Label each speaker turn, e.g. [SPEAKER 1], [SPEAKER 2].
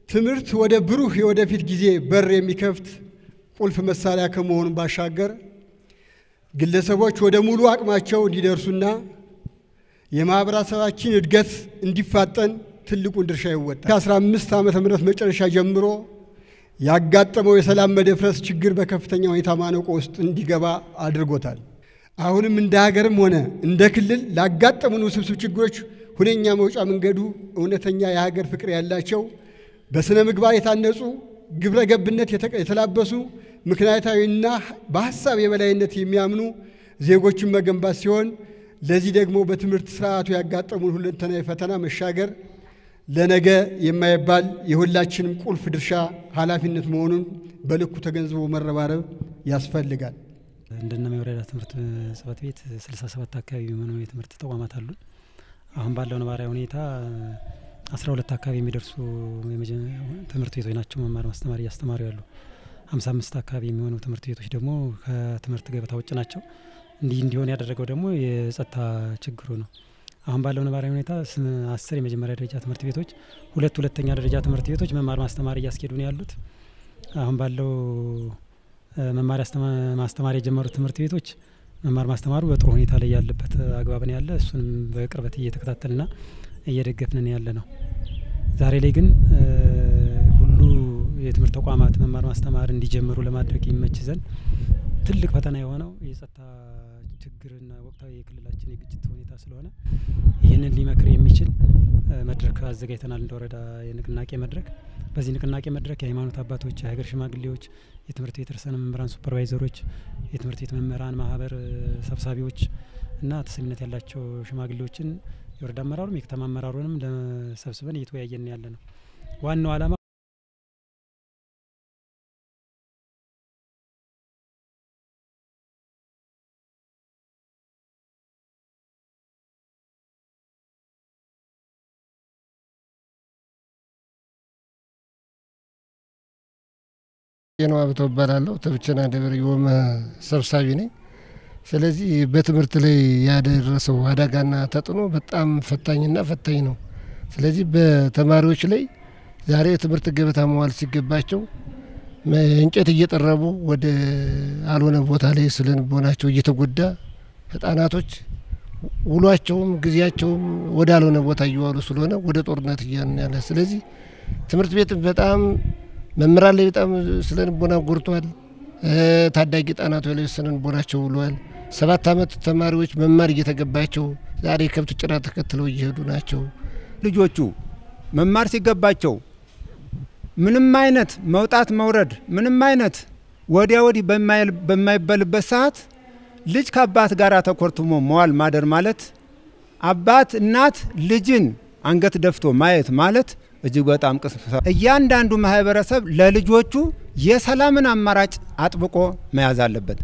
[SPEAKER 1] ትምህርት ወደ ብሩህ የወደፊት ጊዜ በር የሚከፍት ቁልፍ መሳሪያ ከመሆኑ ባሻገር ግለሰቦች ወደ ሙሉ አቅማቸው እንዲደርሱና የማህበረሰባችን እድገት እንዲፋጠን ትልቁን ድርሻ ይወጣል። ከ15 ዓመተ ምህረት መጨረሻ ጀምሮ ያጋጠመው የሰላም መደፍረስ ችግር በከፍተኛ ሁኔታ ማነቆ ውስጥ እንዲገባ አድርጎታል። አሁንም እንደ ሀገርም ሆነ እንደ ክልል ላጋጠሙን ውስብስብ ችግሮች ሁነኛ መውጫ መንገዱ እውነተኛ የሀገር ፍቅር ያላቸው፣ በስነ ምግባር የታነጹ፣ ግብረ ገብነት የተላበሱ፣ ምክንያታዊና በሀሳብ የበላይነት የሚያምኑ ዜጎችን መገንባት ሲሆን ለዚህ ደግሞ በትምህርት ስርዓቱ ያጋጠሙን ሁለንተናዊ ፈተና መሻገር ለነገ የማይባል የሁላችንም ቁልፍ ድርሻ ኃላፊነት መሆኑን በልኩ ተገንዝቦ መረባረብ ያስፈልጋል።
[SPEAKER 2] እንደነማ የወረዳ ትምህርት ጽሕፈት ቤት 67 አካባቢ የሚሆኑ የትምህርት ተቋማት አሉ። አሁን ባለው ነባራዊ ሁኔታ 12 አካባቢ የሚደርሱ ትምህርት ቤቶች ናቸው መማር ማስተማር እያስተማሩ ያሉ። 55 አካባቢ የሚሆኑ ትምህርት ቤቶች ደግሞ ከትምህርት ገበታ ውጭ ናቸው። እንዲህ እንዲሆን ያደረገው ደግሞ የጸጥታ ችግሩ ነው። አሁን ባለው ነባራዊ ሁኔታ 10 የመጀመሪያ ደረጃ ትምህርት ቤቶች፣ 2 ሁለተኛ ደረጃ ትምህርት ቤቶች መማር ማስተማር እያስኬዱ ነው ያሉት። አሁን ባለው መማር ማስተማር የጀመሩት ትምህርት ቤቶች መማር ማስተማሩ በጥሩ ሁኔታ ላይ ያለበት አግባብ ነው ያለ። እሱንም በቅርበት እየተከታተልና እየደገፍን ነው ያለ ነው። ዛሬ ላይ ግን ሁሉ የትምህርት ተቋማት መማር ማስተማር እንዲጀምሩ ለማድረግ ይመች ዘንድ ትልቅ ፈተና የሆነው የጸጥታ ችግርና ወቅታዊ የክልላችን የግጭት ሁኔታ ስለሆነ ይህንን ሊመክር የሚችል መድረክ አዘጋጅተናል እንደ ወረዳ የንቅናቄ መድረክ። በዚህ ንቅናቄ መድረክ የሃይማኖት አባቶች፣ የሀገር ሽማግሌዎች፣ የትምህርት ቤት ርዕሰ መምህራን ሱፐርቫይዘሮች፣ የትምህርት ቤት መምህራን ማህበር ሰብሳቢዎች እና ተሰሚነት ያላቸው ሽማግሌዎችን የወረዳ አመራሩም የከተማ አመራሩንም ለሰብስበን እየተወያየን ያለ ነው። ዋናው ዓላማ
[SPEAKER 3] ነው። አብተው እባላለሁ፣ ተብቸና ደብር የወመ ሰብሳቢ ነኝ። ስለዚህ በትምህርት ላይ ያደረሰው አደጋና ተጽዕኖ በጣም ፈታኝና ፈታኝ ነው። ስለዚህ በተማሪዎች ላይ ዛሬ የትምህርት ገበታ መዋል ሲገባቸው እንጨት እየጠረቡ ወደ አልሆነ ቦታ ላይ ስነልቦናቸው እየተጎዳ፣ ህጻናቶች ውሏቸውም ጊዜያቸውም ወደ አልሆነ ቦታ እየዋሉ ስለሆነ ወደ ጦርነት እያልን ያለ። ስለዚህ ትምህርት ቤት በጣም መምህራን ላይ በጣም ስነልቦና ጎድቷል። ታዳጊ ህጻናቶች ላይ ስነልቦናቸው ውሏል። 7 ዓመት ተማሪዎች መማር እየተገባቸው ዛሬ ከብት ጭራ ተከትለው እየሄዱ ናቸው።
[SPEAKER 4] ልጆቹ መማር ሲገባቸው ምንም አይነት መውጣት መውረድ፣ ምንም አይነት ወዲያ ወዲህ በማይበልበት ሰዓት ልጅ ከአባት ጋር ተኮርትሞ መዋል ማደር ማለት፣ አባት እናት ልጅን አንገት ደፍቶ ማየት ማለት እጅግ በጣም ቅስም። እያንዳንዱ ማህበረሰብ ለልጆቹ የሰላምን አማራጭ አጥብቆ መያዝ አለበት።